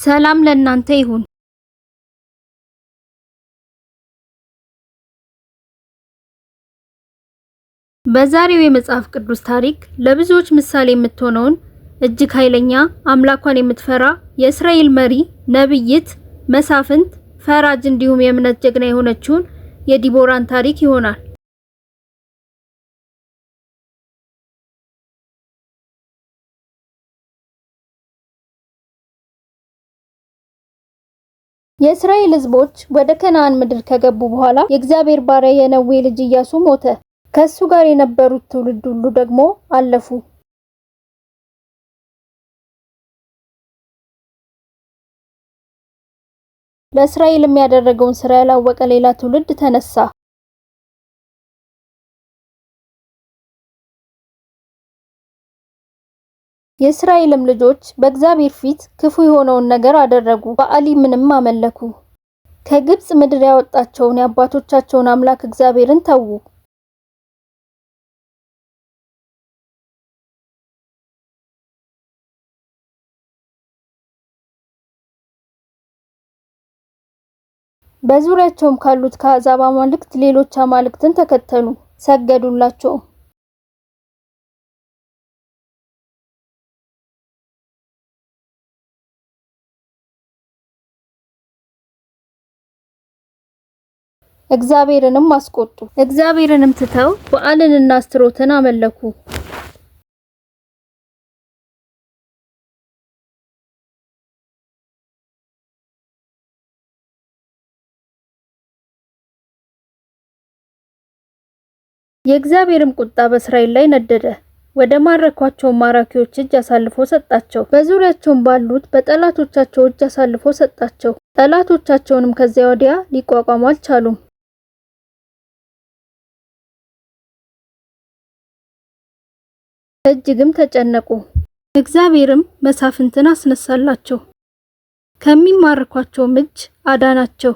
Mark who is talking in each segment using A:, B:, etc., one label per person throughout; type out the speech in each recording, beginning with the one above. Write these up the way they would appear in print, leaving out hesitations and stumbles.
A: ሰላም ለእናንተ ይሁን። በዛሬው የመጽሐፍ ቅዱስ ታሪክ ለብዙዎች ምሳሌ የምትሆነውን እጅግ ኃይለኛ አምላኳን የምትፈራ የእስራኤል መሪ፣ ነብይት፣ መሳፍንት፣ ፈራጅ እንዲሁም የእምነት ጀግና የሆነችውን የዲቦራን ታሪክ ይሆናል። የእስራኤል ሕዝቦች ወደ ከነዓን ምድር ከገቡ በኋላ የእግዚአብሔር ባሪያ የነዌ ልጅ ኢያሱ ሞተ። ከሱ ጋር የነበሩት ትውልድ ሁሉ ደግሞ አለፉ። ለእስራኤልም ያደረገውን ሥራ ያላወቀ ሌላ ትውልድ ተነሳ። የእስራኤልም ልጆች በእግዚአብሔር ፊት ክፉ የሆነውን ነገር አደረጉ፣ በኣሊምንም አመለኩ። ከግብጽ ምድር ያወጣቸውን የአባቶቻቸውን አምላክ እግዚአብሔርን ተዉ። በዙሪያቸውም ካሉት ከአሕዛብ አማልክት ሌሎች አማልክትን ተከተሉ፣ ሰገዱላቸውም። እግዚአብሔርንም አስቆጡ። እግዚአብሔርንም ትተው በኣልንና አስታሮትን አመለኩ። የእግዚአብሔርም ቁጣ በእስራኤል ላይ ነደደ። ወደ ማረኳቸው ማራኪዎች እጅ አሳልፎ ሰጣቸው። በዙሪያቸውም ባሉት በጠላቶቻቸው እጅ አሳልፎ ሰጣቸው። ጠላቶቻቸውንም ከዚያ ወዲያ ሊቋቋሙ አልቻሉም። እጅግም ተጨነቁ። እግዚአብሔርም መሳፍንትን አስነሳላቸው፣ ከሚማርኳቸውም እጅ አዳናቸው።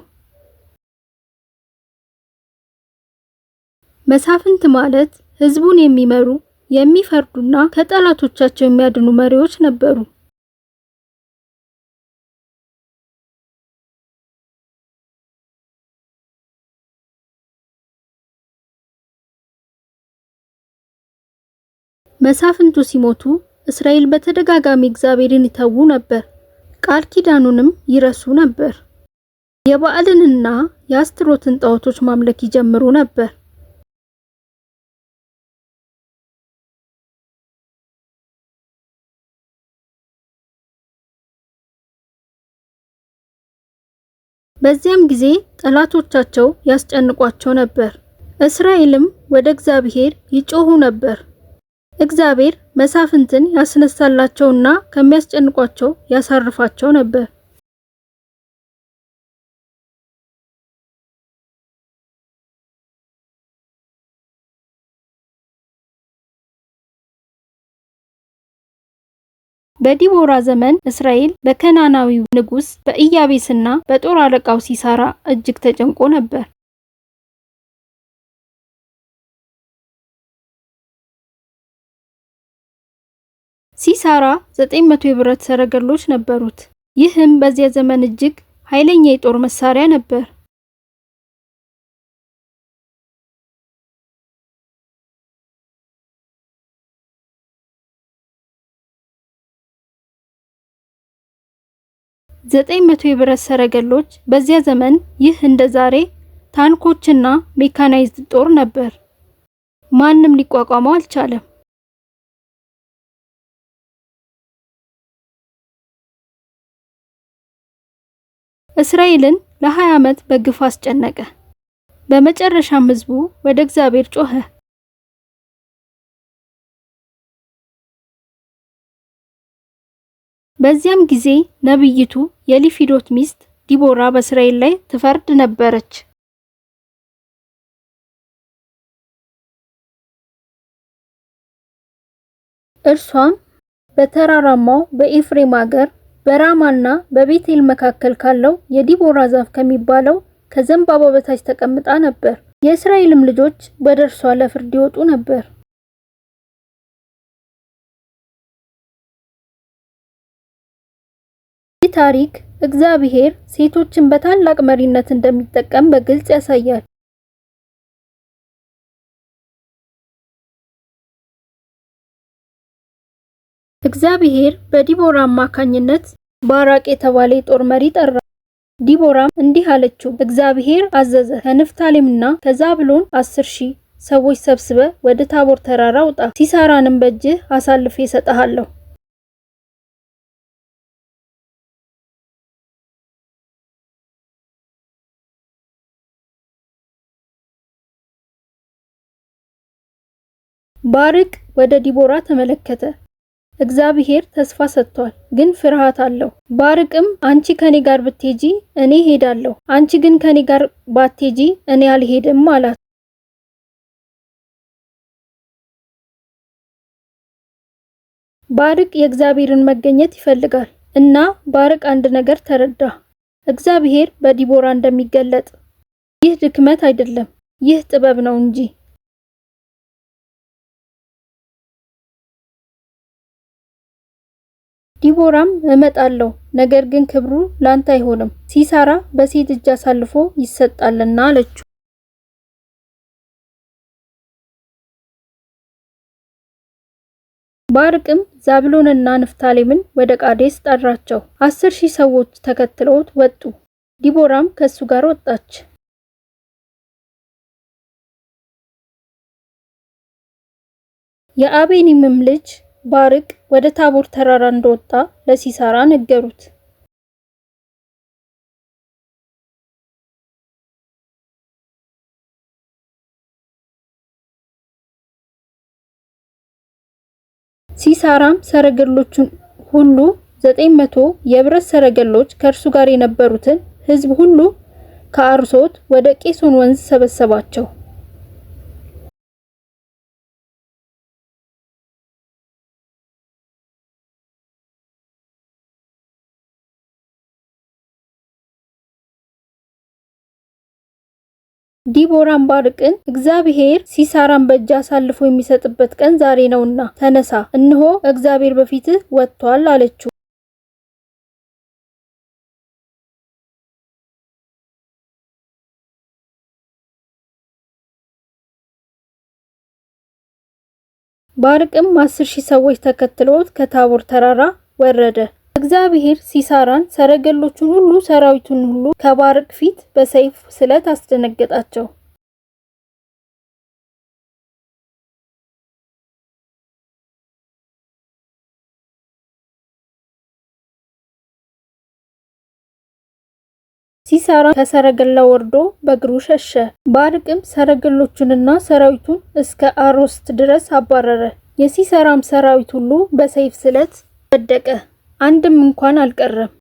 A: መሳፍንት ማለት ሕዝቡን የሚመሩ፣ የሚፈርዱና ከጠላቶቻቸው የሚያድኑ መሪዎች ነበሩ። መሳፍንቱ ሲሞቱ እስራኤል በተደጋጋሚ እግዚአብሔርን ይተዉ ነበር፣ ቃል ኪዳኑንም ይረሱ ነበር። የበኣልንና የአስታሮትን ጣዖቶች ማምለክ ይጀምሩ ነበር። በዚያም ጊዜ ጠላቶቻቸው ያስጨንቋቸው ነበር። እስራኤልም ወደ እግዚአብሔር ይጮሁ ነበር። እግዚአብሔር መሳፍንትን ያስነሳላቸውና ከሚያስጨንቋቸው ያሳርፋቸው ነበር። በዲቦራ ዘመን እስራኤል በከናናዊው ንጉሥ በኢያቢስና በጦር አለቃው ሲሳራ እጅግ ተጨንቆ ነበር። ሲሳራ 900 የብረት ሰረገሎች ነበሩት። ይህም በዚያ ዘመን እጅግ ኃይለኛ የጦር መሳሪያ ነበር። 900 የብረት ሰረገሎች በዚያ ዘመን ይህ እንደ ዛሬ ታንኮችና ሜካናይዝድ ጦር ነበር። ማንም ሊቋቋመው አልቻለም። እስራኤልን ለ20 ዓመት በግፍ አስጨነቀ። በመጨረሻም ሕዝቡ ወደ እግዚአብሔር ጮኸ። በዚያም ጊዜ ነቢይቱ የላፊዶት ሚስት ዲቦራ በእስራኤል ላይ ትፈርድ ነበረች። እርሷም በተራራማው በኤፍሬም አገር በራማና በቤቴል መካከል ካለው የዲቦራ ዛፍ ከሚባለው ከዘንባባው በታች ተቀምጣ ነበር። የእስራኤልም ልጆች ወደ እርሷ ለፍርድ ይወጡ ነበር። ይህ ታሪክ እግዚአብሔር ሴቶችን በታላቅ መሪነት እንደሚጠቀም በግልጽ ያሳያል። እግዚአብሔር በዲቦራ አማካኝነት ባራቅ የተባለ የጦር መሪ ጠራ። ዲቦራም እንዲህ አለችው፣ እግዚአብሔር አዘዘ፣ ከንፍታሌምና ከዛብሎን 10,000 ሰዎች ሰብስበህ ወደ ታቦር ተራራ ውጣ፣ ሲሳራንም በእጅህ አሳልፌ እሰጥሃለሁ። ባርቅ ወደ ዲቦራ ተመለከተ። እግዚአብሔር ተስፋ ሰጥቷል፣ ግን ፍርሃት አለው። ባርቅም አንቺ ከኔ ጋር ብትሄጂ እኔ እሄዳለሁ፣ አንቺ ግን ከኔ ጋር ባትሄጂ እኔ አልሄድም አላት። ባርቅ የእግዚአብሔርን መገኘት ይፈልጋል እና ባርቅ አንድ ነገር ተረዳ። እግዚአብሔር በዲቦራ እንደሚገለጥ። ይህ ድክመት አይደለም፣ ይህ ጥበብ ነው እንጂ። ዲቦራም እመጣለሁ፣ ነገር ግን ክብሩ ላንተ አይሆንም፣ ሲሳራ በሴት እጅ አሳልፎ ይሰጣልና አለችው። ባርቅም ዛብሎንና ንፍታሌምን ወደ ቃዴስ ጠራቸው። 10,000 ሰዎች ተከትለውት ወጡ። ዲቦራም ከሱ ጋር ወጣች። የአቤኒምም ልጅ ባርቅ ወደ ታቦር ተራራ እንደወጣ ለሲሳራ ነገሩት። ሲሳራም ሰረገሎቹን ሁሉ 900 የብረት ሰረገሎች ከእርሱ ጋር የነበሩትን ሕዝብ ሁሉ ከአርሶት ወደ ቄሶን ወንዝ ሰበሰባቸው። ዲቦራም ባርቅን እግዚአብሔር ሲሳራን በእጅ አሳልፎ የሚሰጥበት ቀን ዛሬ ነውና ተነሳ፣ እነሆ እግዚአብሔር በፊትህ ወጥቷል አለችው። ባርቅም 10,000 ሰዎች ተከትለውት ከታቦር ተራራ ወረደ። እግዚአብሔር ሲሳራን፣ ሰረገሎቹን ሁሉ፣ ሰራዊቱን ሁሉ ከባርቅ ፊት በሰይፍ ስለት አስደነገጣቸው። ሲሳራ ከሰረገላው ወርዶ በእግሩ ሸሸ። ባርቅም ሰረገሎቹንና ሰራዊቱን እስከ አሮስት ድረስ አባረረ። የሲሳራም ሰራዊት ሁሉ በሰይፍ ስለት ወደቀ፣ አንድም እንኳን አልቀረም።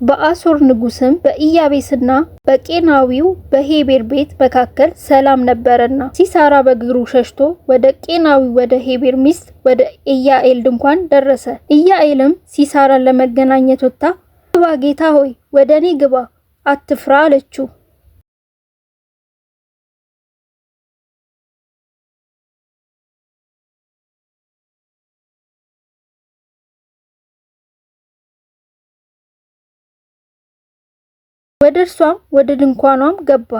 A: በአሶር ንጉስም በኢያቤስና በቄናዊው በሄቤር ቤት መካከል ሰላም ነበረና ሲሳራ በእግሩ ሸሽቶ ወደ ቄናዊው ወደ ሄቤር ሚስት ወደ ኢያኤል ድንኳን ደረሰ። ኢያኤልም ሲሳራን ለመገናኘት ወጥታ ግባ፣ ጌታ ሆይ ወደ እኔ ግባ፣ አትፍራ አለችው። ወደ እርሷም ወደ ድንኳኗም ገባ፣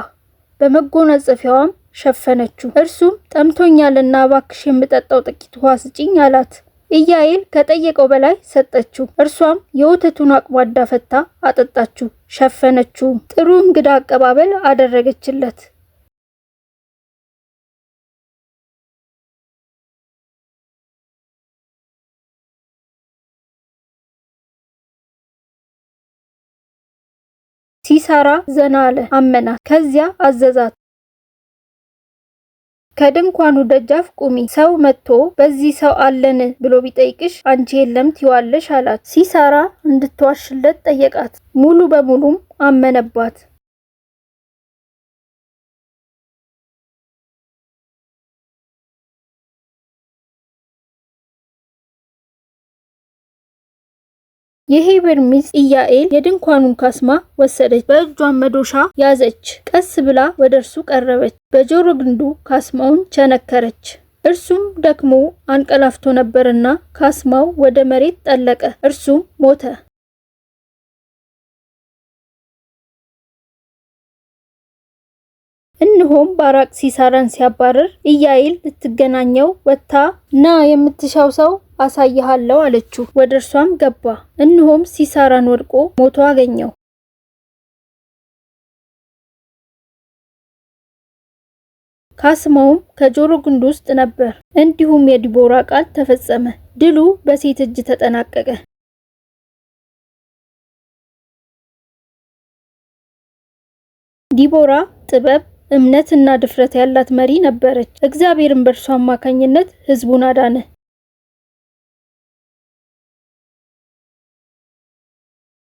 A: በመጎናጸፊያዋም ሸፈነችው። እርሱም ጠምቶኛልና እባክሽ የምጠጣው ጥቂት ውሃ ስጪኝ አላት። ኢያኤል ከጠየቀው በላይ ሰጠችው። እርሷም የወተቱን አቁማዳ ፈታ አጠጣችው፣ ሸፈነችው። ጥሩ እንግዳ አቀባበል አደረገችለት። ሲሳራ ዘና አለ፣ አመናት። ከዚያ አዘዛት፣ ከድንኳኑ ደጃፍ ቁሚ፣ ሰው መጥቶ በዚህ ሰው አለን ብሎ ቢጠይቅሽ አንቺ የለም ትይዋለሽ አላት። ሲሳራ እንድትዋሽለት ጠየቃት፣ ሙሉ በሙሉም አመነባት። የሄቤር ሚስት ኢያዔል የድንኳኑን ካስማ ወሰደች፣ በእጇም መዶሻ ያዘች። ቀስ ብላ ወደ እርሱ ቀረበች፣ በጆሮ ግንዱ ካስማውን ቸነከረች። እርሱም ደክሞ አንቀላፍቶ ነበርና ካስማው ወደ መሬት ጠለቀ፣ እርሱም ሞተ። እነሆም ባራቅ ሲሳራን ሲያባርር ኢያዔል ልትገናኘው ወጥታ ና የምትሻው ሰው አሳይሃለሁ አለችው። ወደ እርሷም ገባ፣ እነሆም ሲሳራን ወድቆ ሞቶ አገኘው። ካስማውም ከጆሮ ግንዱ ውስጥ ነበር። እንዲሁም የዲቦራ ቃል ተፈጸመ። ድሉ በሴት እጅ ተጠናቀቀ። ዲቦራ ጥበብ፣ እምነትና ድፍረት ያላት መሪ ነበረች። እግዚአብሔርም በእርሷ አማካኝነት ሕዝቡን አዳነ።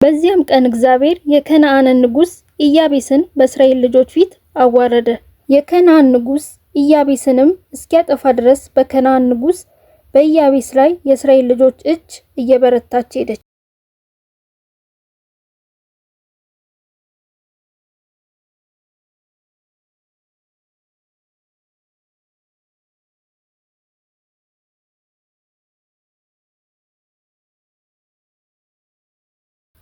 A: በዚያም ቀን እግዚአብሔር የከነዓንን ንጉሥ ኢያቢስን በእስራኤል ልጆች ፊት አዋረደ። የከነዓን ንጉሥ ኢያቢስንም እስኪያጠፋ ድረስ በከነዓን ንጉሥ በኢያቢስ ላይ የእስራኤል ልጆች እጅ እየበረታች ሄደች።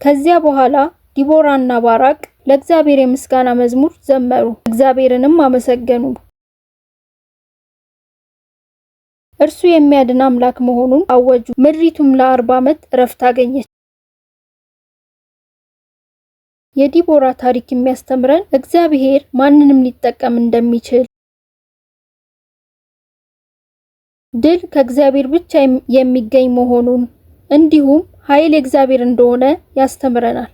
A: ከዚያ በኋላ ዲቦራና ባራቅ ለእግዚአብሔር የምስጋና መዝሙር ዘመሩ፣ እግዚአብሔርንም አመሰገኑ። እርሱ የሚያድን አምላክ መሆኑን አወጁ። ምድሪቱም ለ40 ዓመት እረፍት አገኘች። የዲቦራ ታሪክ የሚያስተምረን እግዚአብሔር ማንንም ሊጠቀም እንደሚችል፣ ድል ከእግዚአብሔር ብቻ የሚገኝ መሆኑን እንዲሁም ኃይል የእግዚአብሔር እንደሆነ ያስተምረናል።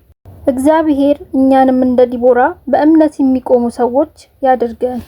A: እግዚአብሔር እኛንም እንደ ዲቦራ በእምነት የሚቆሙ ሰዎች ያድርገን።